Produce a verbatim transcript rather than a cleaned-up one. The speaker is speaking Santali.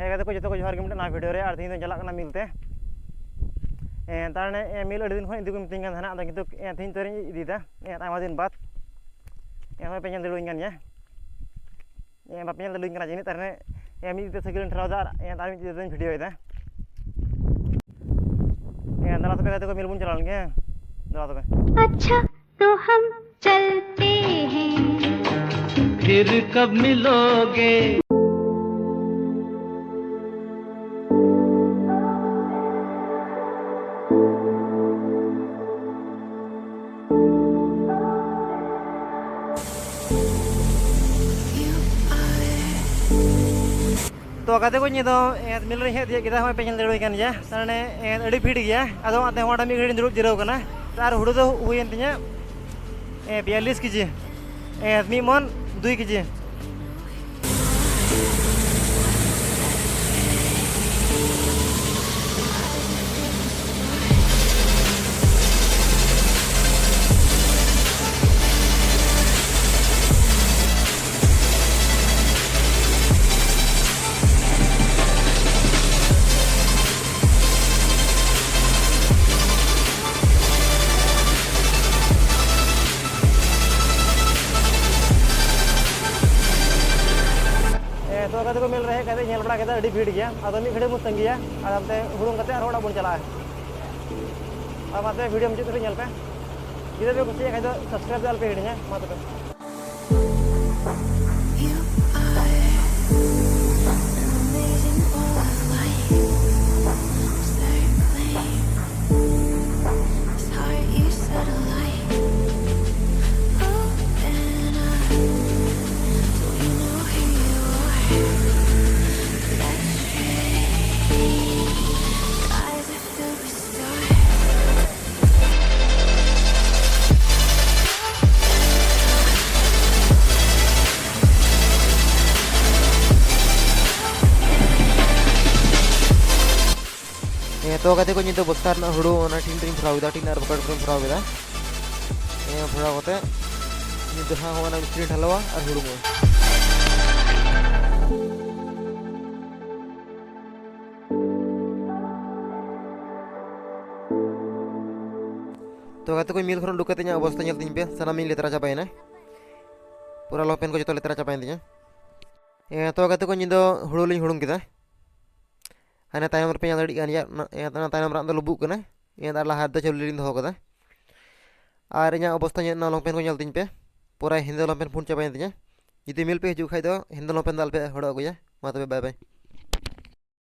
ᱜᱟᱛᱮ ᱠᱚ, ᱡᱚᱛᱚ ᱠᱚ ᱡᱚᱦᱟᱨ ᱜᱮ ᱢᱤᱫᱴᱮᱱ ᱱᱟᱣᱟ ᱵᱷᱤᱰᱤᱭᱳ ᱨᱮ᱾ ᱟᱨ ᱛᱮᱦᱮᱧ ᱫᱚᱧ ᱪᱟᱞᱟᱜ ᱠᱟᱱᱟ ᱢᱤᱞ ᱛᱮ᱾ ᱮ, ᱛᱟᱨ ᱢᱟᱱᱮ, ᱮ, ᱢᱤᱞ ᱟᱹᱰᱤ ᱫᱤᱱ ᱠᱷᱚᱱ ᱤᱫᱤ ᱠᱚ ᱢᱤᱛᱟᱹᱧ ᱠᱟᱱ ᱛᱟᱦᱮᱱᱟ, ᱟᱫᱚ ᱠᱤᱱᱛᱩ, ᱮ, ᱛᱮᱦᱮᱧ ᱩᱛᱟᱹᱨᱤᱧ ᱤᱫᱤᱭᱮᱫᱟ᱾ ᱮ, ᱟᱭᱢᱟ ᱫᱤᱱ ᱵᱟᱫ᱾ ᱮ, ᱱᱚᱜᱼᱚᱭ ᱯᱮ ᱧᱮᱞ ᱫᱟᱲᱮᱭᱟᱹᱧ ᱠᱟᱱ ᱜᱮᱭᱟ᱾ ᱮ, ᱵᱟᱯᱮ ᱧᱮᱞ ᱫᱟᱲᱮᱭᱟᱹᱧ ᱠᱟᱱᱟ ᱡᱟᱹᱱᱤᱡ, ᱛᱟᱨ ᱢᱟᱱᱮ, ᱮ, ᱢᱤᱫ ᱛᱤ ᱛᱮ ᱥᱟᱭᱠᱮᱞ ᱤᱧ ᱴᱷᱮᱞᱟᱣ ᱮᱫᱟ ᱟᱨ, ᱮ, ᱟᱨ ᱢᱤᱫ ᱛᱤ ᱛᱮᱫᱚᱧ ᱵᱷᱤᱰᱤᱭᱳᱭᱮᱫᱟ᱾ ᱮ, ᱫᱮᱞᱟ ᱛᱚᱵᱮ ᱜᱟᱛᱮ ᱠᱚ, ᱢᱤᱞ ᱵᱚᱱ ᱪᱟᱞᱟᱣ ᱞᱮᱱ ᱜᱮ᱾ ᱦᱮᱸ, ᱫᱮᱞᱟ ᱛᱚᱵᱮ᱾ अच्छा, तो हम चलते हैं। फिर कब मिलोगे? ᱛᱚ ᱜᱟᱛᱮ ᱠᱚ, ᱱᱤᱭᱟᱹ ᱫᱚ, ᱮ, ᱢᱤᱞ ᱨᱤᱧ ᱦᱮᱡ ᱛᱤᱭᱳᱜ ᱠᱮᱫᱟ᱾ ᱦᱚᱸᱜᱼᱚᱭ ᱯᱮ ᱧᱮᱞ ᱫᱟᱲᱮᱭᱟᱜ ᱠᱟᱱ ᱜᱮᱭᱟ, ᱛᱟᱨ ᱢᱟᱱᱮ, ᱮ, ᱟᱹᱰᱤ ᱵᱷᱤᱲ ᱜᱮᱭᱟ᱾ ᱟᱫᱚ ᱚᱱᱟᱛᱮ ᱦᱚᱸᱜᱼᱚᱭ ᱢᱤᱫ ᱜᱷᱟᱹᱲᱤᱡ ᱤᱧ ᱫᱩᱲᱩᱵ ᱡᱤᱨᱟᱹᱣ ᱠᱟᱱᱟ᱾ ᱟᱨ ᱦᱩᱲᱩ ᱫᱚ ᱦᱩᱭᱮᱱ ᱛᱤᱧᱟᱹ, ᱮ, ᱵᱤᱭᱟᱞᱞᱤᱥ ᱠᱮᱡᱤ, ᱮ, ᱢᱤᱫ ᱢᱚᱱ ᱫᱩᱭ ᱠᱮᱡᱤ᱾ ᱮ, ᱛᱚ ᱜᱟᱛᱮ ᱠᱚ, ᱢᱤᱞ ᱨᱮ ᱦᱮᱡ ᱠᱟᱛᱮ ᱧᱮᱞ ᱵᱟᱲᱟ ᱠᱮᱫᱟ, ᱟᱹᱰᱤ ᱵᱷᱤᱲ ᱜᱮᱭᱟ᱾ ᱟᱫᱚ ᱢᱤᱫ ᱜᱷᱟᱹᱲᱤᱡ ᱵᱚᱱ ᱛᱟᱺᱜᱤᱭᱟ, ᱟᱨ ᱚᱱᱛᱮ ᱦᱩᱲᱩᱝ ᱠᱟᱛᱮ ᱟᱨᱦᱚᱸ ᱚᱲᱟᱜ ᱵᱚᱱ ᱪᱟᱞᱟᱜᱼᱟ᱾ ᱟᱨ ᱢᱟ ᱛᱚᱵᱮ ᱵᱷᱤᱰᱤᱭᱳ ᱢᱩᱪᱟᱹᱫ ᱫᱷᱟᱹᱵᱤᱡ ᱧᱮᱞ ᱯᱮ᱾ ᱡᱩᱫᱤ ᱯᱮ ᱠᱩᱥᱤᱭᱟᱜ ᱠᱷᱟᱡ ᱫᱚ subscribe ᱫᱚ ᱟᱞᱚᱯᱮ ᱦᱤᱲᱤᱧᱟ᱾ ᱢᱟ ᱛᱚᱵᱮ᱾ You are an amazing ball of light, circling, this heart you set alight. Open up, so we know who you are. Let's dream, rise a superstar. ᱦᱮᱸ, ᱛᱚ ᱜᱟᱛᱮ ᱠᱚ, ᱱᱤᱛᱚᱜ ᱵᱚᱥᱛᱟ ᱨᱮᱱᱟᱜ ᱦᱩᱲᱩ ᱚᱱᱟ ᱴᱤᱱ ᱨᱤᱧ ᱵᱷᱚᱨᱟᱣ ᱠᱮᱫᱟ, ᱴᱤᱱ ᱟᱨ ᱵᱟᱠᱮᱴ ᱨᱤᱧ ᱵᱷᱚᱨᱟᱣ ᱠᱮᱫᱟ᱾ ᱦᱮᱸ, ᱵᱷᱚᱨᱟᱣ ᱠᱟᱛᱮ ᱱᱤᱛ ᱫᱚ ᱦᱟᱸᱜ ᱦᱚᱸᱜᱼᱚᱭ ᱚᱱᱟ ᱢᱤᱥᱛᱨᱤᱧ ᱴᱷᱟᱞᱟᱣᱟ ᱟᱨ ᱦᱩᱲᱩᱝᱟ᱾ ᱛᱚ ᱜᱟᱛᱮ ᱠᱚ, ᱢᱤᱞ ᱠᱷᱚᱱ ᱩᱰᱩᱠ ᱠᱟᱛᱮ ᱤᱧᱟᱹᱜ ᱚᱵᱚᱥᱛᱟ ᱧᱮᱞ ᱛᱤᱧ ᱯᱮ, ᱥᱟᱱᱟᱢᱤᱧ ᱞᱮᱛᱟᱲᱟ ᱪᱟᱵᱟᱭᱮᱱᱟ᱾ ᱯᱩᱨᱟᱹ ᱞᱚᱝ ᱯᱮᱱ ᱠᱚ ᱡᱚᱛᱚ ᱞᱮᱛᱟᱲ ᱪᱟᱵᱟᱭᱮᱱ ᱛᱤᱧᱟᱹ᱾ ᱮ, ᱛᱚ ᱜᱟᱛᱮ ᱠᱚ, ᱤᱧ ᱫᱚ ᱦᱩᱲᱩ ᱞᱤᱧ ᱦᱩᱲᱩᱝ ᱠᱮᱫᱟ᱾ ᱦᱟᱱᱮ ᱛᱟᱭᱚᱢ ᱨᱮᱯᱮ ᱧᱮᱞ ᱫᱟᱲᱮᱭᱟᱜ ᱠᱟᱱ ᱜᱮᱭᱟ, ᱚᱱᱟ, ᱚᱱᱟ ᱛᱟᱭᱱᱚᱢ ᱨᱮᱱᱟᱜ ᱫᱚ ᱞᱩᱵᱩᱜ ᱠᱟᱱᱟ᱾ ᱮ, ᱟᱨ ᱞᱟᱦᱟ ᱨᱮᱫᱚ ᱪᱟᱣᱞᱮ ᱞᱤᱧ ᱫᱚᱦᱚ ᱠᱟᱫᱟ᱾ ᱟᱨ ᱤᱧᱟᱹᱜ ᱚᱵᱚᱥᱛᱟ ᱧᱮᱞ, ᱚᱱᱟ ᱞᱚᱝ ᱯᱮᱱ ᱠᱚ ᱧᱮᱞ ᱛᱤᱧ ᱯᱮ, ᱯᱩᱨᱟᱹ ᱦᱮᱸᱫᱮ ᱞᱚᱝ ᱯᱮᱱ ᱯᱷᱩᱸᱰ ᱪᱟᱵᱟᱭᱮᱱ ᱛᱤᱧᱟᱹ᱾ ᱡᱩᱫᱤ ᱢᱤᱞ ᱯᱮ ᱦᱤᱡᱩᱜ ᱠᱷᱟᱡ ᱫᱚ ᱦᱮᱸᱫᱮ ᱞᱚᱝ ᱯᱮᱱ ᱫᱚ ᱟᱞᱚᱯᱮ ᱦᱚᱨᱚᱜ ᱟᱹᱜᱩᱭᱟ᱾ ᱢᱟ ᱛᱚᱵᱮ, ᱵᱟᱭ ᱵᱟᱭ᱾